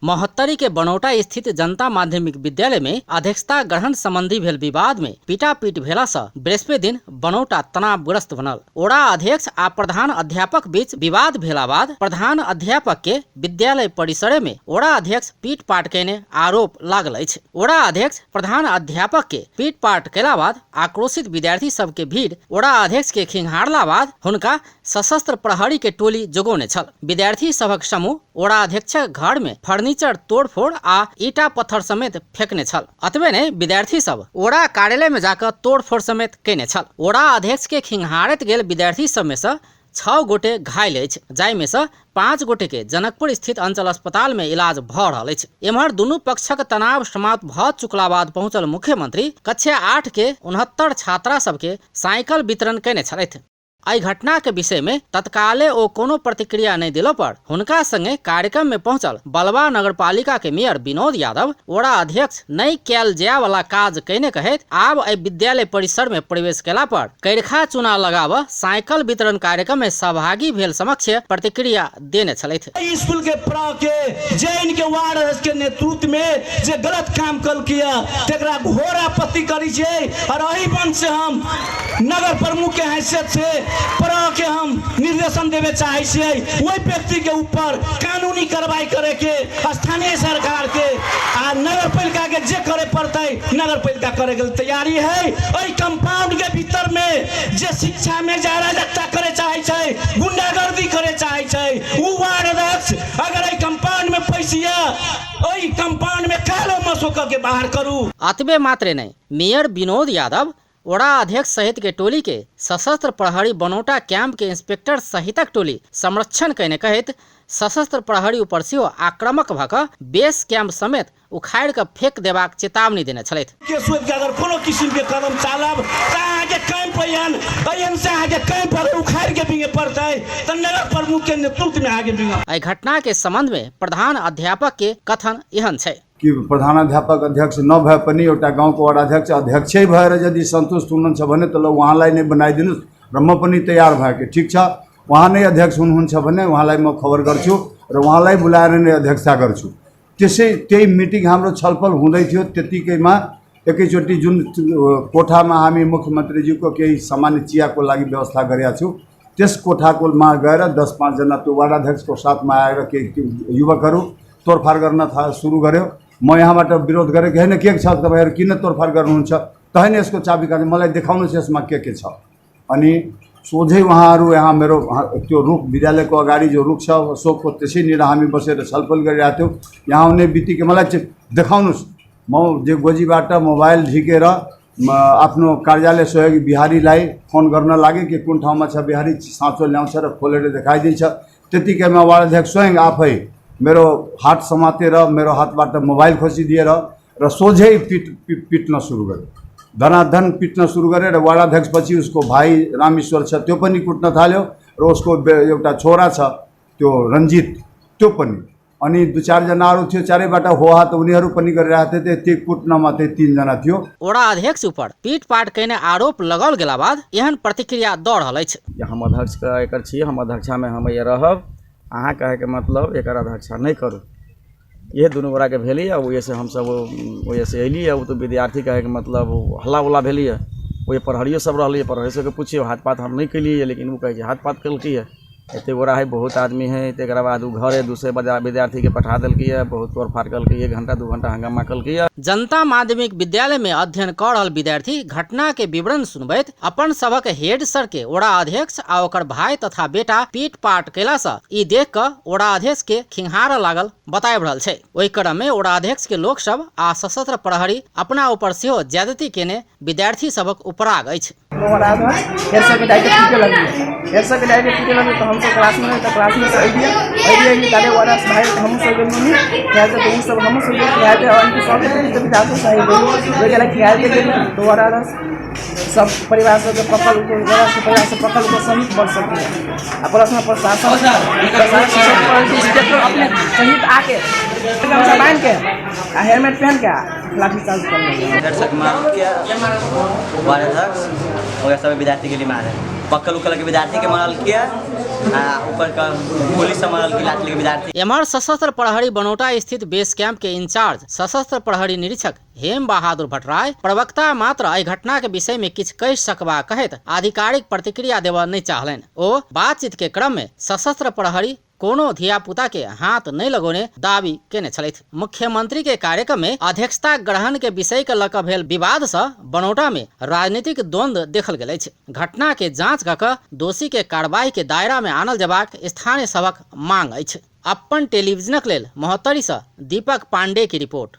महोत्तरी के बनौटा स्थित जनता माध्यमिक विद्यालय में अध्यक्षता ग्रहण संबंधी भेल विवाद में पीटापीट भेला से बृहस्पति दिन बनौटा तनावग्रस्त बनल। ओड़ा अध्यक्ष आ प्रधान अध्यापक बीच विवाद भेला बाद प्रधान अध्यापक के विद्यालय परिसर में ओड़ा अध्यक्ष पीट पाट केने आरोप लागल अछि। ओड़ा अध्यक्ष प्रधान अध्यापक के पीट पाट केला बाद आक्रोशित विद्यार्थी सबके भीड़ ओड़ा अध्यक्ष के खिंघारला बाद हुनका सशस्त्र प्रहरी के टोली जोगौने छल। विद्यार्थी सभक समूह ओड़ा अध्यक्षक घर में फर्नीचर तोड़फोड़ आ ईटा पत्थर समेत फेंकने छल। अतबे नहि, विद्यार्थी सब ओड़ा कार्यालय में जाकर तोड़फोड़ समेत केने छल। ओड़ा अध्यक्ष के खिंघारैत गेल विद्यार्थी सब में से 6 गोटे घायल अछि, जाहि में से 5 गोटे के जनकपुर स्थित अंचल अस्पताल में इलाज भ रहल अछि। एम्हर दुनू पक्षक तनाव समाप्त भ चुकला बाद पहुंचल मुख्यमंत्री कक्षा 8 के 69 छात्रा सबके साइकिल वितरण केने छलथि। एहि घटना के विषय में तत्काले ओ कोनो प्रतिक्रिया नहीं दिलो पर हुनका संगे कार्यक्रम में पहुंचल बलवा नगरपालिका के मेयर विनोद यादव ओड़ा अध्यक्ष नहीं कैल जाय वाला काज कयने कहैत आब एहि विद्यालय परिसर में प्रवेश केला पर कैरखा चूना लगाव साइकिल वितरण कार्यक्रम में सहभागी भेल समक्ष प्रतिक्रिया देने छलथि। स्कूल के प्रा के जैन के वार्ड अध्यक्ष के नेतृत्व में जे गलत काम कलकिया तकरा घोर आपत्ति करी छियै और एहि मंच से हम नगर प्रमुख के हैसियत से प्रा के हम निर्देशन देवे चाहे छियै ओहि व्यक्ति के ऊपर कानूनी कार्रवाई करे के स्थानीय सरकार के आ नगर पालिका के जे करे पड़तै नगर पालिका करे के तैयारी है। एहि कंपाउंड के भीतर में जे शिक्षा में जे अराजकता करे चाहे छै, गुंडागर्दी करे चाहे छै, उ वार्ड अध्यक्ष अगर एहि कंपाउंड में पैसिया एहि कंपाउंड में कालो मसो क के बाहर करू। अतबे मात्रे नहीं, मेयर विनोद यादव ओड़ा अध्यक्ष सहित के टोली के सशस्त्र प्रहरी बनौटा कैंप के इंस्पेक्टर सहितक टोली संरक्षण कयने कहैत सशस्त्र प्रहरी ऊपर सेहो आक्रामक भऽ कऽ बेस कैंप समेत उखाड़ि कऽ फेंक देबाक चेतावनी देने छलथि। के सोचि के अगर कोनो किसिम के कदम चालब तऽ अहाँके कैंप एहन एहन से अहाँके कैंप अगर उखाड़ि के बिंगे पड़तै तऽ नगर प्रमुख के नेतृत्व में अहाँके बिंगे। एहि घटना के संबंध में प्रधान अध्यापक के कथन एहन छै कि प्रधानाध्यापक अध्यक्ष नभए पनि एउटा गाउँको वडाध्यक्ष अध्यक्षै भएर यदि सन्तुष्ट हुनुहुन्छ भने त ल उहाँलाई नै बनाइदिनुहोस् र म पनि तयार भएँ कि ठिक छ, उहाँ नै अध्यक्ष हुनुहुन्छ भने उहाँलाई म खबर गर्छु र उहाँलाई बोलाएर नै अध्यक्षता गर्छु। त्यसै त्यही मिटिङ हाम्रो छलफल हुँदै थियो, त्यतिकैमा एकैचोटि जुन कोठामा हामी मुख्यमन्त्रीज्यूको केही सामान्य चियाको लागि व्यवस्था गरेका छौँ त्यस कोठाकोमा गएर 10-5 जना त्यो वार्डाध्यक्षको साथमा आएर केही युवकहरू तोडफाड गर्न सुरु गर्यो। म यहाँबाट विरोध गरेँ कि होइन के छ तपाईँहरू किन तोडफाड गर्नुहुन्छ, त होइन यसको चाबी काँटी मलाई देखाउनुहोस् यसमा के के छ। अनि सोझै उहाँहरू यहाँ मेरो त्यो रुख विद्यालयको अगाडि जो रुख छ अशोकको त्यसैनिर हामी बसेर छलफल गरिरहेको थियौँ। यहाँ आउने बित्तिकै मलाई चाहिँ देखाउनुहोस्, म जे गोजीबाट मोबाइल झिकेर म आफ्नो कार्यालय सहयोगी बिहारीलाई फोन गर्न लागेँ कि कुन ठाउँमा छ बिहारी, साँचो ल्याउँछ र खोलेर देखाइदिन्छ। त्यतिकैमा वार्डाध्यक्ष स्वयं आफै मेरो हात समातेर मेरो हातबाट मोबाइल खोसिदिएर र सोझै पिट्न सुरु गर्यो, धनाधन पिट्न सुरु गरे र वार्डाध्यक्षपछि उसको भाइ रामेश्वर छ त्यो पनि कुट्न थाल्यो र उसको एउटा छोरा छ त्यो रञ्जित त्यो पनि, अनि 2-4 जनाहरू थियो चारैबाट हो हात उनीहरू पनि गरिरहेको थिए। त्यो कुट्नमा चाहिँ 3 जना थियो। ओड़ा अध्यक्ष ऊपर पीटपाट कयने आरोप लगाओल गेला बाद एहन प्रतिक्रिया दऽ रहल अछि। हम अध्यक्ष के एकर छी, हम अध्यक्षामे हम ये रहब, अहाँ कहैके मतलब एकर अध्यक्षा नहि करू। इहे दुनू गोटाके भेली आ ओहिसँ हमसब ओहिसँ अयली आ ओ तऽ विद्यार्थी कहैके मतलब हल्ला उल्ला भेलियै, ओहि प्रहरियो सब रहलै, प्रहरी सबके पुछियौ हाथ पात हम नहि केलियै, लेकिन ओ कहै छै हाथ पात केलकै। एते गोरा है, बहुत आदमी है। तकरा बाद ओ घरे दूसरे विद्यार्थी के पठा देलकै, बहुत तोड़फाड़ केलकै, 1 घंटा 2 घंटा हंगामा केलकै। जनता माध्यमिक विद्यालय में अध्ययन कर रहल विद्यार्थी घटना के विवरण सुनबैत अपन सबक हेड सर के ओड़ा अध्यक्ष आ ओकर भाई तथा बेटा पीट पाट केला से ई देख क ओड़ा अध्यक्ष के खिंघार लागल बताबि रहल छै। ओहि क्रम में ओड़ा अध्यक्ष के लोक सब आ सशस्त्र प्रहरी अपना ऊपर सेहो ज्यादती केने विद्यार्थी सबक उपराग अछि। हेड सर के जाके पीटे लगलियै, हेड सर के जाके पीटे लगलियै तऽ हमसब क्लासमे रही तऽ क्लासमे से अयलियै, अयलियै ताले वाला भाई हमहूँ सब गेलियै खियाए तऽ ओ सब हमहूँ सब गेलियै खियाए तऽ सबके पीटे पीटे आसो साहिब ओहि गेलै खियाए गेलियै तऽ वाला सब परिवार सबके पकड़ उकड़ परिवार सब पकड़ उकड़ सहित बढ़ सकैए। आ प्लसमे प्रशासन प्रशासन सब इंस्पेक्टर अपने सहित आके गमछा बांध के आ हेलमेट पहन के आ लाठी चार्ज कर लेलियै। दर्शक मारल वार्ड अध्यक्ष ओकरा सब विद्यार्थी के लिए मारे पक्कल उक्कल के विद्यार्थी के मारल किया आ ऊपर का पुलिस सब मारल की लाठी लेके विद्यार्थी। एम्हर सशस्त्र प्रहरी बनौटा स्थित बेस कैंप के इंचार्ज सशस्त्र प्रहरी निरीक्षक हेम बहादुर भट्टराय प्रवक्ता मात्र एहि घटना के विषय में किछु कहि सकबा कहैत आधिकारिक प्रतिक्रिया देबऽ नहि चाहलनि। ओ बातचीत के क्रम में सशस्त्र प्रहरी कोनो धियापुता के हाथ नहि लगौने दावी केने छलथि। मुख्यमंत्री के कार्यक्रम में अध्यक्षता ग्रहण के विषय के लऽ कऽ भेल विवाद सँ बनौटा में राजनीतिक द्वंद्व देखल गेल अछि। घटना के जांच कऽ कऽ दोषी के कार्रवाई के दायरा में आनल जेबाक स्थानीय सभक मांग अछि। अप्पन टेलीविजनक लेल महोत्तरी सँ दीपक पांडे की रिपोर्ट।